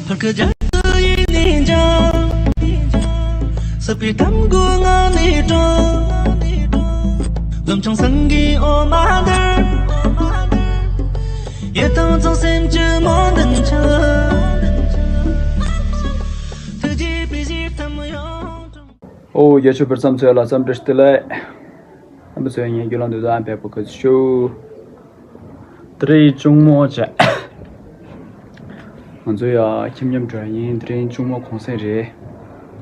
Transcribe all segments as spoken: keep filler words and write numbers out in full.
ཐུར་ཁུ་རྒྱལ་དུ་ཡིན་ནས་འཇང་། སྲིད་པའི་གཏམ་རྒོད་ངག་ནས་དྲངས། འཛུམ་ཆུང་སེང་གེའི་འོ་མ་འདིར། ཡིད་དང་བཅས་སེམས་ཀྱི་མོ་འདུན་ཆ། ཐུགས་རྗེ་པའི་གཞིར་ཐམ་ཡོང་། ཨོ། རྒྱ་ཆེ་བར་མཚམས་ཚོས་ལ་འཚམས་འདྲི་བདེ་ལེགས། རྣམ་པ་ཚོས་ངའི་བརྒྱུད་ལམ་འདི་དག་ཕེབས་པར་གུས་བཏུད་ཞུ། དེ་རིང་གཅུང་མོ་བྱས། ང་ཚོ་ཡ་ཁྱིམ་མཉམ་འགྲོ་ཡ་ཡིན། དེ་རིང་གཅུང་མོ་གུང་སེང་རེད།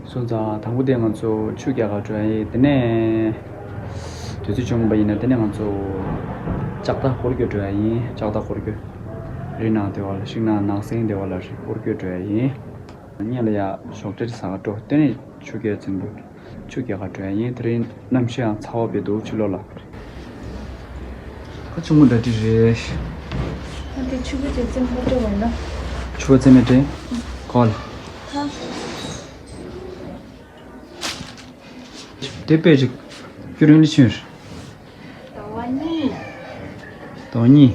སོང་ཙང་དང་པོ་དེ་ང་ཚོ་ཆུ་རྒྱག་ག་འགྲོ་ཡ་ཡིན། དེ་ནས་དུས་ཚོད་བྱུང་བ་ཡིན་ན་དེ་ནས་ང་ཚོ་ལྕགས་རྟ་འཁོར་སྐྱོད་འགྲོ་ཡ་ཡིན། ལྕགས་རྟ་འཁོར་སྐྱོད། རི་ནང་དེ་བ་ལ་ཤིང་ནགས་ནགས་གསེང་དེ་བ་ལ་རི་འཁོར་སྐྱོད་འགྲོ་ཡ་ཡིན། སྔོན་ལ་ཡ་ཞོགས་ཇ་ཟ་ག་འགྲོ། དེ་ནས་ཆུ་རྒྱག་ཚན་པོ་ཆུ་རྒྱག་ག་འགྲོ་ཡ་ཡིན། དེ་རིང་གནམ་གཤིས་ཡང་ཚ་བ་བས་འདུག་ཕྱི་ལོགས་ལ། ཁ་ཆུང་ངུ་འདྲ་འདྲི་རེད། ཨ་དེ་ཆུ་བོ་ཅན་ཙེམ་ཧོ་ཏེ་བ་ན། ཆུ་བོ་ཙེམ་མེ་ཏྲེ། ཁོལ། དེ་པེ་ཅིག་ཁྱོད་རང་ལི་ཆུན། ཟླ་བ་གཉིས། ཟླ་བ་གཉིས།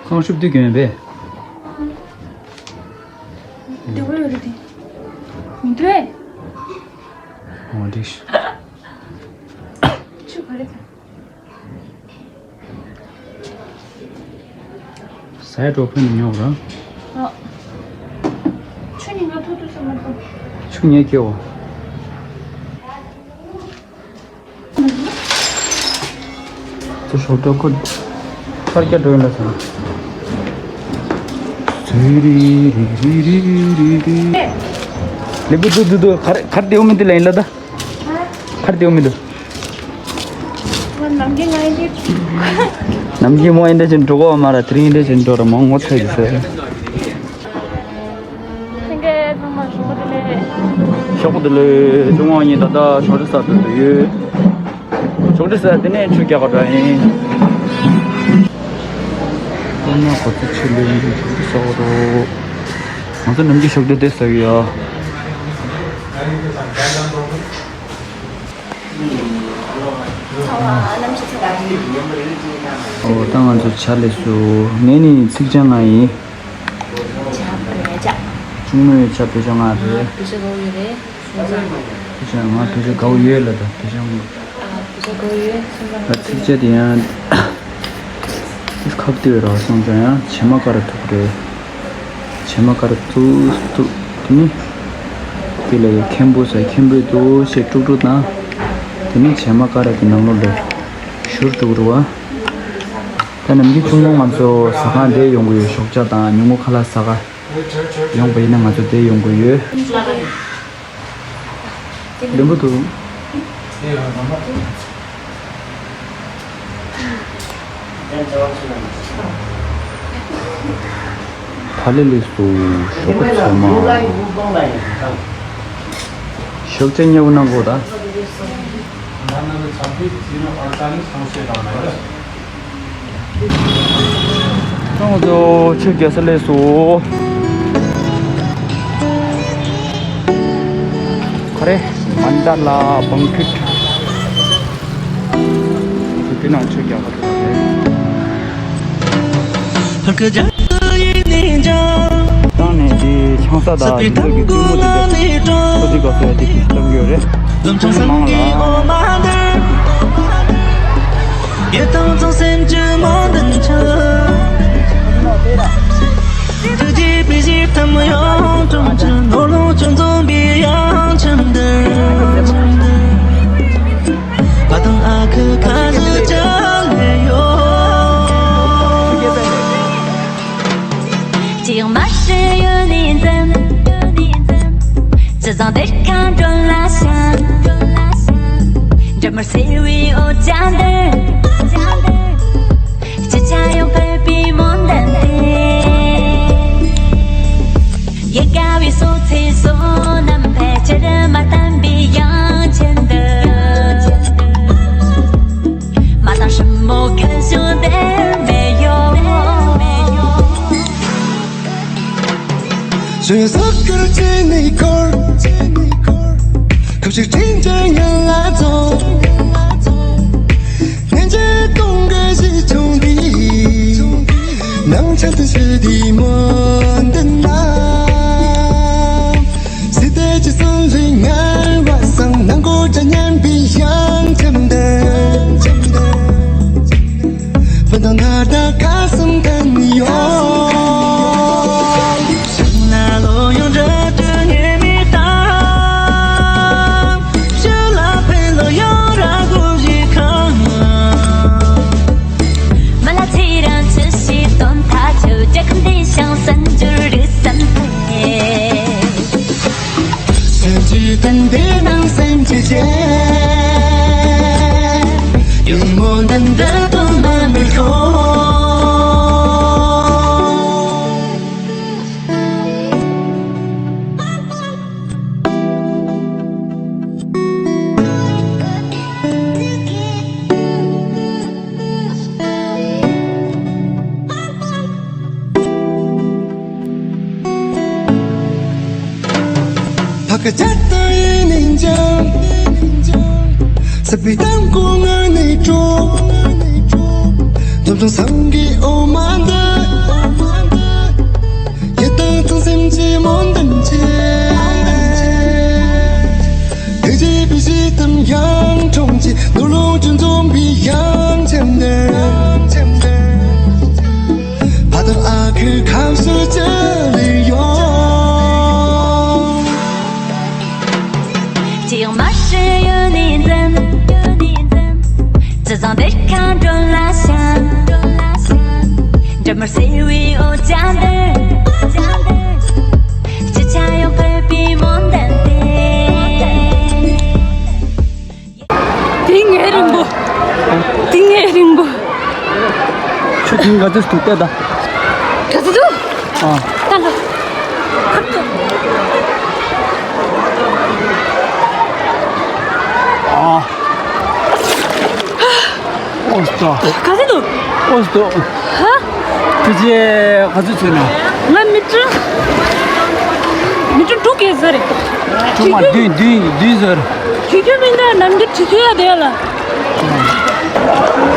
ཁང་ཤུབས་དུས་གྱོན་པས། དེ་བོ་ཡོད་རེད་དེ། མི་འདུག་ཨེ། ཨོ་འགྲིག་ཆུ་ག་རེ་དང་། ཟས་འགྲོ་ཕན་ཉོག་ར། ཨ། ཆུ་ནི་ང་ཐུག་ཐུག་ས་མ་ཐུག་ཆུ་ཉེ་ཁེའོ། ཚུར་ཤོག་འགྲོ་ཁོ། ཕར་རྒྱ་འགྲོ་ཡིན་ལ་ཚང་། ལེ་བུ་དུ་དུ་དུ་གར་གར་དེའུ་མི་དེ་ལ་ཡིན་ལ་ད། ཁར་དེའུ་མི་འདུག་ནམ་རྒྱུན་ང་ཡིན་དེ། ནམ་རྒྱུན་མོ་ཡིན་དེ་ཅིན་འགྲོ་གོ་མ་ར་དེ་རིང་ཡིན་དེ་ཅིན་འགྲོ་ར་མོ་ངོ་ཚ་ཡི་ཟེར། ལྷན་རྒྱས་ཚང་མ་ཞོགས་པ་བདེ་ལེགས། ཞོགས་པ་བདེ་ལེགས། ཅུང་མ་ཡིན་ད་ལྟ་ཞོགས་ཇ་ཟ་འདོད་དུ་ཡོད། ཞོགས་ཇ་ཟ་དེ་ནས་ཆུ་རྒྱག་ག་འགྲོ་ཡིན། ཁོང་ན་གོ་ཚོད་ཆུ་ལེན་ཞོགས་ཇ་ཟ་འོ་རོ། ང་ཚོ་ནམ་རྒྱུན་ཞོགས་ཇ་དེ་ཟ་གི་ཡོད། ཚ་བ་གནམ་གཤིས་ཚ་བ། ཨོ་ད་ང་ཚོ་ཇ་ལས་སུ་ངས་ནི་ཚིག་ཅང་ང་ཡིན། ཇ་བོད་ཇ། གཅུང་མོས་ཇ་བོད་ཇ་ང་རེད། བོད་ཇ་ག་བོ་ཡོད་རེད། བོད་ཇ་ང་བོད་ཇ་ག་བོ་ཡོད་ལ་ད་བོད་ཇ་ང་། ཨ་བོད་ཇ་ག་བོ་ཡོད་སོང་ཙང་། ཨ་ཚིག་ཇ་དེ་ཡང་ཁབ་དེ་བའི་ར་སོང་ཙང་ཡང་བྱེ་མ་ཀ་ར་ཐུག་རེད། བྱེ་མ་ཀ་ར་ཐུག་ཐུག་དེ་ནི་དེ་ལ་ཡ་ཁེམ་བུ་ཟ་ཁེམ་བུའི་དུ་ཞེ་དཀྲུག་དཀྲུག་དང་། དེ་ནི་བྱེ་མ་ཀ་ར་གི་ནང་ལོགས་ལ་བཞུར་འགྲོ་གི་རེད་བ། ད་ནམ་རྒྱུན་ཆུང་མ་ང་ཚོ་ཟ་ཁང་འདིར་ཡོང་གི་ཡོད། ཞོགས་ཇ་དང་ཉིན་མོ་ཁ་ལག་ཟ་ག་ཡོང་པ་ཡིན་ན་ང་ཚོ་འདིར་ཡོང་གི་ཡོད། ལེན་པོ་འདུག་ད་ལེ་ལེ་སུ་ཞོགས་པ་ཚང་མ། ཞོགས་ཇ་མཉེས་པོ་གནང་དགོས་ད། ང་ཚོ་ཆུ་རྒྱག་ས་སླེབས་སོང་། ག་རེ། མན་ད་ལ་བང་ཁུད། དེ་ནང་ཆུ་རྒྱག་ག་འགྲོ་གི་རེད། བཏང་ནས་དེ་ཆང་ས་དང་དེ་ཚོ་གི་ལྟད་མོ་དེ་འདྲ་ཁོ་ཚོའི་སྐབས་སུ་ཡ་དེ་དེ་བཏང་གི་ཡོད་རེད། ཚང་མ་ལ། ནང་ཆ་དུ་ཞི་བདེའི་སྨོན་འདུན་དང་། སྲིད་པའི་ཅི་གསོན་ལས་ངལ་བ་སང་། ནང་སྒོ་གྲ་སྙན་པའི་ཡང་འཆམ་དང་། བུ་དང་ནར་དང་ཁ་གསུམ་ཐན་ཡོང་། ན་ལོ་ཡོང་འདྲ་དུ་ངེས་མེད་དང་། ཞུ་ལ་ཕན་ལོ་ཡོང་ར་གོ་ཞིག་ཁང་། མ་ལ་ཚེ་རང་ཆུ་ཞིག་དོན་ཐ་ཆུ་རྒྱལ་ཁམས་བདེ་ཞིང་བསམ་འགྱུར་རིགས་བསམ་འཕེལ། སེམས་ཀྱི་དོན་དེ་ནང་སེམས་ཀྱི་རྗེ། ཡུམ་མོ་འདི་འདྲ་དོན་མ་མི་ཤོང་། ཕ་ཁ་ཆ་ཏོ་ཡིན་ནིང་ཅང་། ས་བི་ཏང་ཀོ་ང་ནི་ཀྲོ། དོམ་ཚང་སང་གི་ཨོ་མ་འདི། ཡེ་ཏང་ཚང་སེམས་ཀྱི་མོན་དམ་ཆེ། དེ་རྗེས་པའི་གཞི་དམ་ཡང་གྲོང་ཆེ། ནོར་ལུང་ཅུང་འཛོམས་པའི་ཡང་ཆེན་དེར། ཕ་དང་ཨ་ཁུ་ཁམས་སུ་ཅི་ལས་ཡོང་། ཅི་ཡང་མ་ཤེས་ཡོད་ནི་འཛིན། ཅི་བཟང་འདིར་ཁ་འགྲོ་ལ་ཤང་། འདྲ་མར་སེ་བའི་འོ་ཅག་འདིར། ཅི་ཆ་ཡང་ཕེབས་པའི་མོན་དམ་དེ། དེ་ངའི་རིང་པོ། དེ་ངའི་རིང་པོ། ཁྱོད་དེང་ག་ཚོད་འདུག་ལྟ་ད། ག་ཚོད་འདུག་ཨ། ད་ལ། ཁབ་ཏུ། ཨ། ཨོ་སྟོ། ག་ཚོད་འདུག་ཨོ་སྟོ། ཧ། དེ་རྗེས་ག་ཚོད་ཚོད་ན། ང་མི་ཀྲུ། མི་ཀྲུ་དྲུག་གིས་ཟེར་རེད། དྲུག་མ་བདུན་བདུན་བདུན་ཟེར། ཁྱོད་ཁྱོད་མིན་ན་ནམ་རྒྱུན་ཁྲིད་ཁྱོད་ཡ་དེ་ཡ་ལ།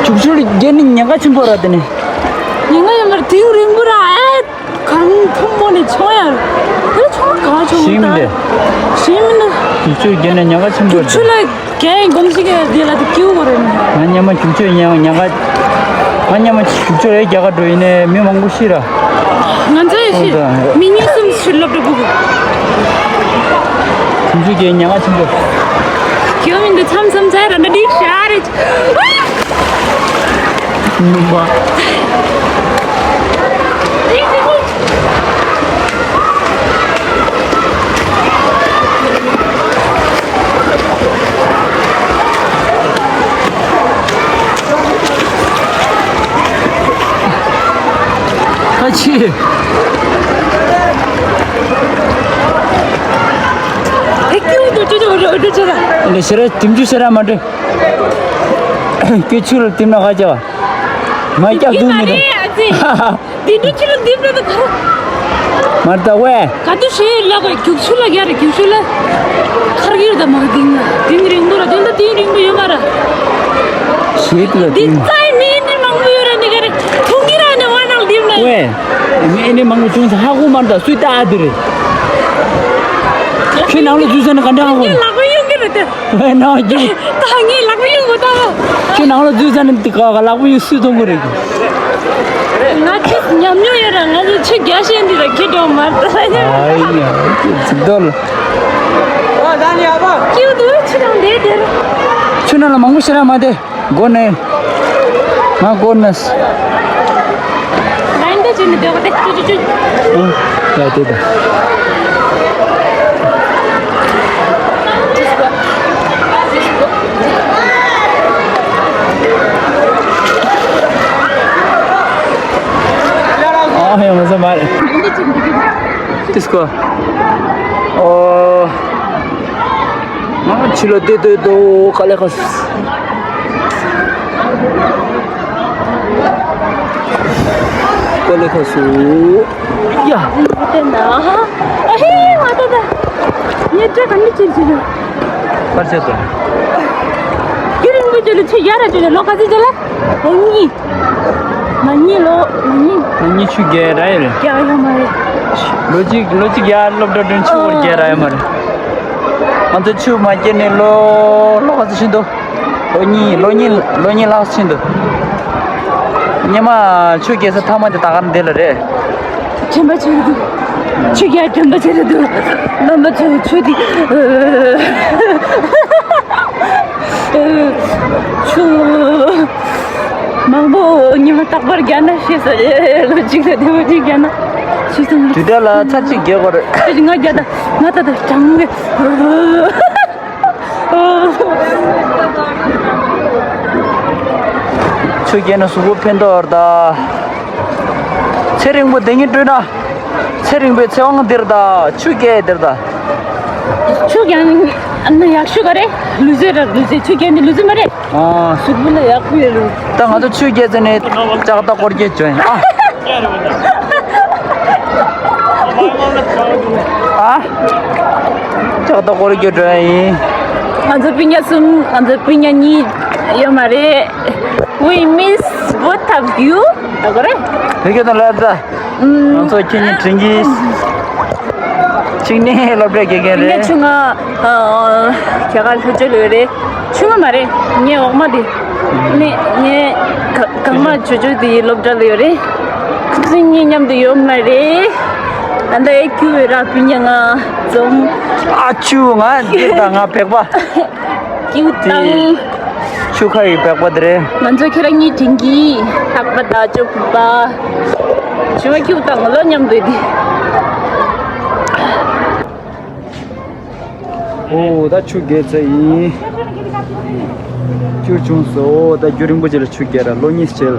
རྒྱུག་ཆུ་རྒྱན་ནི་ཉེན་ཁ་ཆེན་པོ་ར་དེ་ནི། ཉེན་ཁ་ཡོད་མ་རེད། དེའུ་རིང་པོ་ར་ཨེ། གང་ཐུམ་མོ་ནི་ཆོ་ཡ། དེ་ཆོ་གང་ཆོ་ཞིམ་ལེ། ཞིམ་ལེ། རྒྱུག་ཆུ་རྒྱན་ནི་ཉེན་ཁ་ཆེན་པོ་ར་དེ། ཆུ་ལ་རྒྱན་གོམས་ཤིག་ག་དེ་ལ་དེ་སྐྱིད་པོ་རེད། ང་སྙམ་མ་རྒྱུག་ཆུ་ཉེན་ཉེན་ཁ། ང་སྙམ་མ་རྒྱུག་ཆུ་རེ་རྒྱ་གར་འགྲོ་ཡིན་ནས་མི་མང་པོ་ཤི་ར། ང་ཚོ་ཡི་ཤི། མི་ཉུང་སུམ་ཤི་ལབ་འགྲོ་གི། རྒྱུག་ཆུ་རྒྱན་ཉེན་ཁ་ཆེན་པོ། ཁྱོད་མི་འདུག་མཚམས་མཚམས་ཚེ་ར་འདྲ་འགྲིག་ཤ་རེད། ནུ་མ། ཨ་ཆི། ཨེ་ཀྱུ་དུ་ཅི་ཅི་འོ་ཅི་ཅི་ལ། ཨ་ནི་ཤེ་ར་དིམ་ཅུ་ཤེ་ར་མ་འདྲེ། ཀྱི་ཆུ་ལ་དིམ་ན་ཁ་ཅག་མ་ཀྱག་དུ་མི་དང་། དེ་འདྲ་ཆུ་ལ་དིམ་ན་ད་ག་ར། མར་ད་ཝེ། ག་དུ་ཤེས་ལ་གོ་རྒྱུག་ཆུ་ལ་ཡ་ར་རྒྱུག་ཆུ་ལ། ཁར་གིར་ད་མ་དིང་ལ་དིང་རིང་པོ་ར་དིང་ད་དིང་རིང་པོ་ཡོད་མ་ར། ཤེས་ལ་དིང་། དིང་ཙའི་མི་ནི་མང་པོ་ཡོད་ར་ནི་ག་ར་ཐུང་གི་ར་ནི་ཝ་ནང་དིམ་ལ། ཝེ། མི་ནི་མང་པོ་བྱུང་ས་ཧ་གོ་མར་ད་སུས་ད་ཨ་དུ་རེད། ཁྱོད་ནང་ལ་འཛུལ་ས་ནི་ག་འདྲ་ཧ་གོ་ལ། ལག་པ་གཡུག་གི་རེད་དེ། ནང་རྒྱུག་ད་ངས་ལག་པ་གཡུག་གོ་ད་ལོ། ཁྱོད་ནང་ལ་འཛུལ་ས་ནི་དེ་ག་ག་ལག་པ་གཡུག་སུས་གཏོང་གི་རེད། ང་ཁྱེད་ཉམས་མྱོང་ཡོད་ར། ང་ཚོ་ཆེ་རྒྱ་ཤེས་འདི་ར་ཁྱེད་འགྲོ་མར་ད་ལ་ཉམས། ཨ་ཡ་ཚིག་རྡོལ། ཁྱེད་དུ་ཆི་རང་བསྡད་དེ་ར། ཁྱོད་ནང་ལ་མང་པོ་ཤི་ར་མ་བསྡད། སྒོ་ནས། ང་སྒོ་ནས། ལན་དུ་ཅི་ནི་འདོད་པ་དེ་ཅུ་ཅུ་ཅུ། ཨ། ཡ་དེ་དང་། ཨ་ཧེ་མ་ས་མ་རེད། དིས་ཀོ། ཨོ། ང་ཕྱི་ལོགས་བསྡད་སྡོད་དོ། ཀ་ལེ་ཁ་སུ། ཀ་ལེ་ཁ་སུ། ཡ། མ་བསྟན་ན། ཨ་ཧེ། མ་བསྟན་ན། ངས་སྐྲ་གང་ནས་ཅིར་ཅིར། པར་ཆད་དོ། རྒྱུན་རིང་པོ་ཅོ་ལ་ཆུ་ཡར་ར་ཅོ་ལ་ལོ་ག་ཚོད་ཅོ་ལ། ལོ་གཉིས། ང་གཉིས་ལོ། ང་གཉིས། ང་གཉིས་ཆུ་རྒྱག་རག་ཡོད་རེད། རྒྱག་ཡོད་མ་རེད། ལོ་གཅིག་ལོ་གཅིག་ཡར་སློབ་གྲྭ་འགྲོ་ཆུ་བོར་རྒྱག་རག་ཡོད་མ་རེད། ང་ཚོ་ཆུ་མ་རྒྱག་ནས་ལོ་ལོ་ག་ཚོད་ཕྱིན་འདུག་ལོ་གཉིས་ལོ་གཉིས་ལོ་གཉིས་ལྷག་ཕྱིན་འདུག་སྔོན་མ་ཆུ་རྒྱག་ས་མཐའ་མ་དེ་ད་ག་རང་འདི་ལ་རེད། དྲན་པ་བརྗེད་འདུག་ཆུ་རྒྱག་དྲན་པ་བརྗེད་འདུག་རྣམ་པ་ཚོ་ཆུ་དེ། ཆུ་མང་པོ་ཉི་མ་རྟག་པར་རྒྱག་ན་ཤེས་ས་རེད། ལོ་གཅིག་ལ་བདེ་པོ་གཅིག་རྒྱག་ན་ཤེས་སོང་། དུས་དེ་ལ་ཚར་གཅིག་རྒྱག་དགོས་རེད། ཁྱོད་ཀྱིས་ང་རྒྱག་ད་ང་ད་ད་གྲང་གི། ཆུ་རྒྱག་ན་གཟུགས་པོ་ཕན་ཐོགས་རེད་ད། ཚེ་རིང་པོ་བསྡད་སྙིང་བྲོད་ན། ཚེ་རིང་པོའི་ཚེ་དབང་འདིར་ད། ཆུ་རྒྱག་འདིར་ད། ཆུ་རྒྱག་ན་ཡག་ཤོས་ག་རེ། ལུས་རྩལ་ར་ལུས་རྩལ། ཆུ་རྒྱག་ནི་ལུས་རྩལ་མ་རེད། ཨ། གཟུགས་པོ་ལ་ཡག་པོ་ཡོད་རུང་། ད་ང་ཚོ་ཆུ་རྒྱག་ཚེ་ནས་ལྕགས་རྟ་སྐོར་རྒྱག་འགྲོ་ཡིན། ཨ། ཨ། ལྕགས་རྟ་སྐོར་རྒྱག་འགྲོ་ཡིན། ང་ཚོ་སྤུན་ཀྱག་གསུམ། ང་ཚོ་སྤུན་ཀྱག་གཉིས་ཡོད་མ་རེད། We miss both of you. ད་ག་རེ། ཕ་གི་དང་ལབ་ད། ང་ཚོ་ཁྱེད་གཉིས་དྲན་གྱི། གཅིག་ནི་སློབ་གྲྭའི་དགེ་རྒན་རེད། ངས་ཆུང་ང་རྒྱ་གར་ལྷོ་ཕྱོགས་ལ་ཡོད་རེད། ཆུང་ང་མ་རེད། ངའི་འོག་མ་དེ། ནི་ངའི་ག་གང་མ་ཇོ་ཇོ་དེ་སློབ་གྲྭ་ལ་ཡོད་རེད། ཁོ་ཚོ་གཉིས་མཉམ་དུ་ཡོད་མ་རེད། ད་ལྟ་ཨེ་ཁྱུ་བའི་ར་སྤུན་ཀྱག་ང་འཛོམས། ཨ་ཆུ་ང་འདིར་ད་ང་བེག་པ། ཀིའུ་དང་། ཆུ་ཁ་ཡི་བེག་པ་དེ་རེད། ང་ཚོ་ཁྱེད་རང་གཉིས་དྲན་གྱི། ལྷག་པ་དང་ཅོ་ཕུ་པ། ཞུ་བ་ཁྱུག་དང་ལོ་མཉམ་དུ་དེ། ཨོ་ད་ཆུ་རྒྱག་ཚར་ཡིན། ཆུ་བྱུང་སོང་། ད་རྒྱུན་རིང་པོ་ཅིག་ལ་ཆུ་རྒྱག་ར་ལོ་གཉིས་རྗེས་ལ།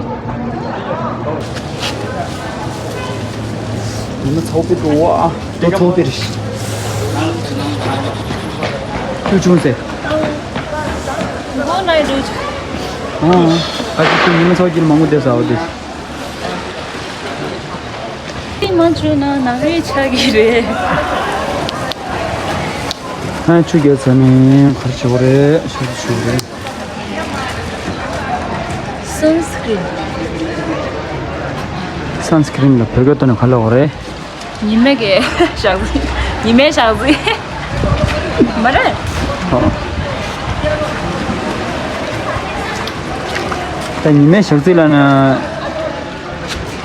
ཉི་མ་ཚ་པོ་འགྲོ་བ། ཨ་ཏོ་ཚ་པོ་རེད། ཆུ་བྱུང་ཟེར། ཨ་ཨ། ཨ་ཅེ་ཁྱོད་ཉི་མ་ཚ་པོ་ཅིག་ལ་མང་པོ་བསྡད་ཟ་བ་དེ། ཏི་མ་བྱོས་ན་ནག་རིལ་ཆགས་ཀྱི་རེད། ཨ་ཆུ་རྒྱག་ཚར་ནས་ག་རེ་བྱེད་དགོས་རེད། ཤ་ཚ་བྱེད་དགོས་རེད། སན་སི་ཀྲིན། སན་སི་ཀྲིན་ལ་བོད་སྐད་ཐོག་ནས་ག་རེ་ལབ་དགོས་རེད། ཉི་མའི་གི་ཞག་ཚི། ཉི་མའི་ཞག་ཚི། མ་རེད། ཨོ། ད་ཉི་མའི་ཞག་ཚི་ལབ་ན།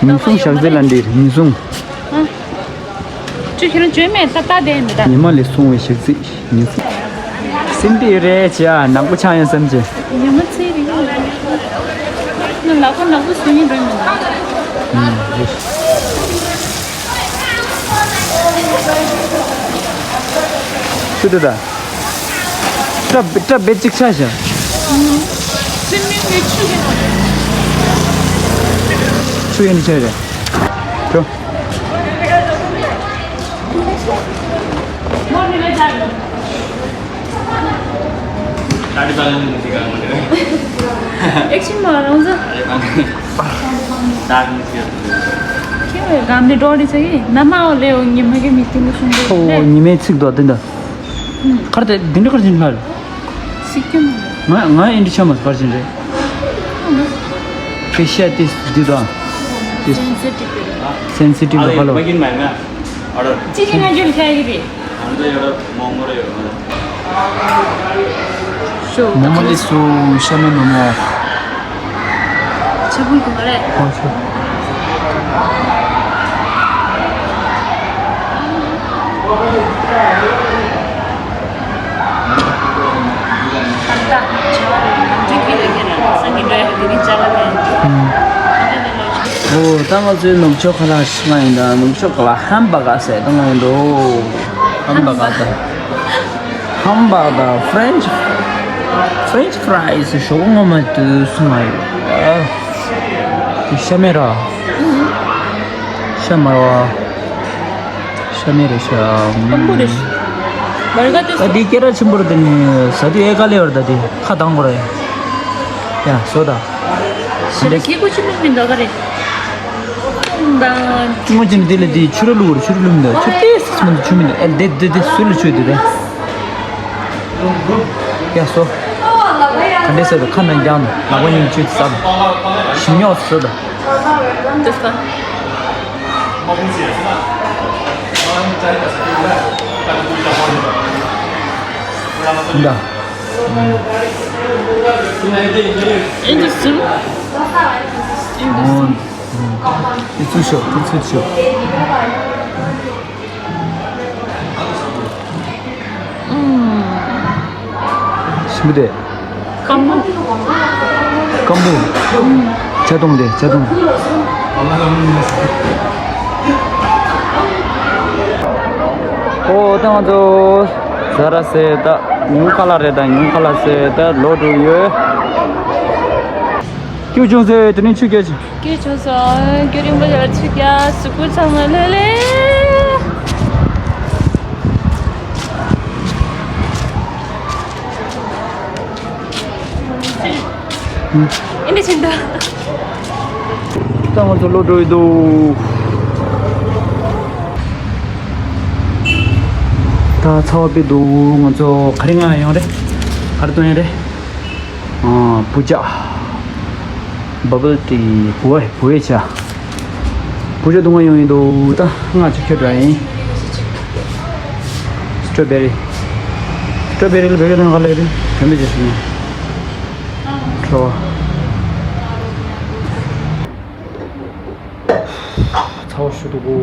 ཉིན་སྲུང་ཞག་ཚི་ལབ་འདི་རེད། ཉིན་སྲུང་། ཨ། ཁྱོད་ཁྱེད་རང་བྱོས་མེད། ད་ལྟ་བསྡད་མེད་ད། ཉི་མ་ལས་སྲུང་བའི་ཞག་ཚི། ཉིན་སྲུང་། སེམས་པའི་རེད་བྱས་ཨ། ནག་པོ་ཆགས་ཡོང་བསམ་བྱས། ཉི་མ་ཚེ་རིང་། ང་ལག་པ་ནག་པོ་བཟོ་ཡིན་འགྲོ་མི་འདུག་ཨུམ། ཆུ་དེ་ད། སྐྲ་སྐྲ་བེ་གཅིག་ཆགས་ཤག་སེམས་མིན་གྱི་ཆུ་ཡིན། ཆུ་ཡིན་ཆགས་རེད། ཆུ། ཨེག་ཤན་མ་རང་ཚོ། ཁྱེད་གམ་ནས་འགྲོ་རེད་ཟེར་གི། ན་མ་འོ་ལེའོ་ཉི་མ་གི་མི་ཐུང་གི་གསུང་གི་ཨོ་ལེ། ཉི་མའི་ཚིག་དོ་དེ་འདྲ། ཧུམ། ཁར་དེ་འདི་འདྲ་ཁར་ཕྱིན་ལྷ་རེད། སྲིད་སྐྱོང་། ང་ང་ཨིན་ཌི་ཆ་མ་ཁར་ཕྱིན་རེད། ཕེ་ཤ་ཏིས་འདི་དང་། ཏིས། སེན་སི་ཊིབ་རེད། སེན་སི་ཊིབ་ལ་ཧ་ལོ། ཅི་ཞིག་ང་ཚོས་ལྷ་ཡི་རེད། ཤོ། མོ་མོ་ལི་སུ་ཤ་མེ་མོ་མོ། ཆ་བུ་གུ་མ་རེད། ཨོ་ཆུ། ཨོ་ད་ང་ཚོའི་ནུབ་ཕྱོགས་ཁ་ལག་ཤི་མ་ཡིན་ད། ནུབ་ཕྱོགས་ཁ་ལག་ཧམ་བྷར་གར་ཟེར་ད་ང་ཡིན་འགྲོ། ཧམ་བྷར་གར་ད། ཧམ་བྷར་གར་ད་ཕྲེན་ཆི་ཕྲེན་ཆི་ཕ་རའི་སི་ཞོགས་ངོ་མ་དུས་སུ་མ་ཡོད། ཤ་མེད་ར། ཤ་མེད་ར། ཤ་མེད་རེད་ཤ། ཨ་ཁུ་རེད། བར་ག་དེ། ད་འདི་སྐད་གྲགས་ཆེན་པོ་རེད། དེ་ནི་ཟ་དུས་ཨེ་དཀའ་ལས་བར་ད་དེ་ཁ་གདངས་པོ་རེད། ཡ་བཟོ་ད། ཤ་རེད་སྐྱེ་གོ་ཆུ་མིན་མིན་ད་ག་རེད། ད། ངོ་ཅན་དེ་ལ་དེ་ཕྱི་རུ་བླུག་ར། ཕྱི་རུ་བླུག་མི་འདུག་ཆུ་ཏོག་ཙམ་མ་གཏོགས་ཆུ་མི་འདུག་ཨེ་དེ་དེ་དེ་སུ་ལ་ཆུ་དེ་རེད། ཡ་བཟོ། ག་འདྲས་ཟེར་ད་ཁ་ནང་རྒྱག་ནས་ལག་པ་གཉིས་ཆུ་ཟ་ད། ཞིམ་ཉོག་ཟོ་ད། This one. Да. Interesting. Interesting. It's too short. It's too short. ཞིམ་པོ་དེ། སྐམ་པོ། སྐམ་པོ། ཆ་ཏོང་དེ་ཆ་ཏོང་། ཨོ་ད་ང་ཚོ་ཟ་ར་ཟེར་ད་ཉུང་ཁ་ལ་རེད། ད་ཉུང་ཁ་ལ་ཟེར་ད་ལོག་འགྲོ་ཡོད། སྐྱིད་བྱུང་ཟེར་དེ་ནས་ཆུ་རྒྱག་ཅིང་། སྐྱིད་བྱུང་སོང་། རྒྱུན་རིང་པོ་ཞིག་ལ་ཆུ་རྒྱག་གཟུགས་པོ་ཚང་མ་ལྷོད་ལྷོད། ཨིན་དི་ཆིན་ད། ད་ང་ཚོ་ལོག་འགྲོ་ཡི་འདུག་ད་ཚ་བ་དཔེ་འདུག་ང་ཚོ་ག་རེ་མངགས་ཡོང་རེད། ག་རེ་བཏོན་ཡོང་རེད། ཨ། བུ་ཅག་བ་བལ་ཏི། བུ་བ་བུ་བའི་ཆ། བུ་ཅག་བཏུང་བ་ཡོང་ཡིན་འདུག་ད་ང་ཅིག་ཁྱོད་འདྲ་ཡིན། སི་ཊོ་བེ་རི། སི་ཊོ་བེ་རི་ལ་བེ་ག་དང་ག་ལ་རེད། གྲོན་པའི་རྗེས་སུ་ཉོན། ཁྲོ་བ། ཚ་བ་ཞུ་འདུག་གོ་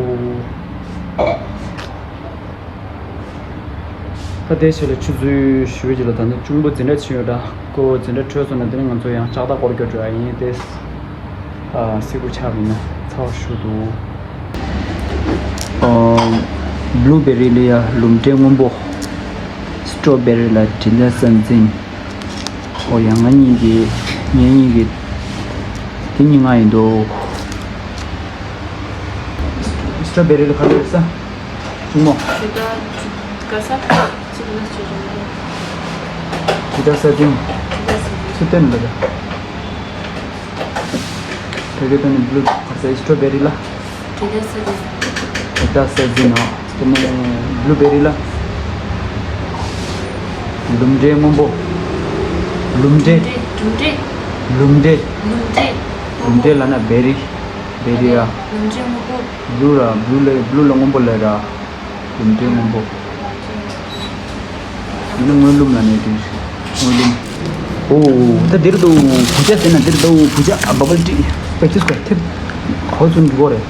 ད་དེ་ཞིག་ལ་ཆུ་ཚོད་ཞུ་བའི་རྗེས་ལ་ད་ནི་གཅུང་པོ་འཛིན་གྲྭ་ཕྱིན་ཡོད་འདྲ། ཁོ་འཛིན་གྲྭ་འཕྲོད་སོང་ན་དེ་ནི་ང་ཚོ་ཡང་ལྕགས་རྟ་སྐོར་སྐྱོད་འགྲོ་ཡ་ཡིན་ཏེ། ཨ། སི་ཀུ་ཆགས་མིན་ན་ཚ་བ་ཞུ་འདུག་ཨ། བླུ་བེ་རི་ལ་ཡ་ལུམ་འབྲས་སྔོན་པོ། སི་ཊོ་བེ་རི་ལ་དྲི་ཟ་ས་འཛིན། ཨོ་ཡ་ང་གཉིས་ཀྱི་ངེད་གཉིས་ཀྱི་དེ་གཉིས་ང་ཡིན་འདུག་སི་ཊོ་བེ་རི་ལ་ག་རེ་རེད་ས། གཅུང་མོ། དྲི་ཟ་ས་འཛིན། ཚུལ་བསྟན་ལ་ད། བོད་སྐད་དོན་ནི་བླུ་ག་རེ་ཟ། སི་ཊོ་བེ་རི་ལ། དྲི་ཟ་ས་འཛིན། དྲི་ཟ་ས་འཛིན་ནོ། དེ་ནས་བླུ་བེ་རི་ལ། ལུམ་འབྲས་སྔོན་པོ། ལུམ་འབྲས། ལུམ་འབྲས། ལུམ་འབྲས། ལུམ་འབྲས་ལབ་ན་བེ་རི། བེ་རི་ཡ། ལུམ་འབྲས་སྔོན་པོ། བླུ་ར་བླུ་ལ་བླུ་ལ་སྔོན་པོ་ལབ་ར། ལུམ་འབྲས་སྔོན་པོ། ཡིན་ན་སྔོན་ལུམ་ལབ་ནས་དེ། སྔོན་ལུམ། ཨོ། ད་འདིར་འདུག་བུ་ཅག་ཟེར་ན་འདིར་འདུག་བུ་ཅག་ཨ། བ་བལ་ཏི། པེ་ཏིས་ཀ་ཐེབས། ཧོ་ཚུན་གོ་རེད།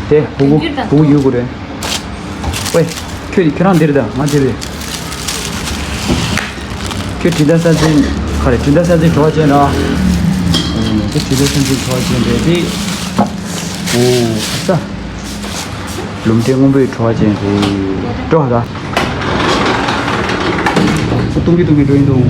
དེ་ཧུ་གུ་ཧུ་གུ་ཡོད་གོ་རེད། ཝེ། ཁྱོད་ཁྱོད་རང་འདིར་ད་ང་འདིར་རེད། ཁྱོད་དྲི་ཟ་ས་འཛིན་ག་རེ། དྲི་ཟ་ས་འཛིན་བྲོ་བ་ཅན་ར། ཨོ། དེ་དྲི་ཟ་ས་འཛིན་བྲོ་བ་ཅན་རེད་དེ། ཨོ། ཨ་ས། ལུམ་འབྲས་སྔོན་པོའི་བྲོ་བ་ཅན་རེད། འགྲོ་ཧ་ད། ཨ། བཏུང་གི་བཏུང་གི་འགྲོ་ཡིན་འདུག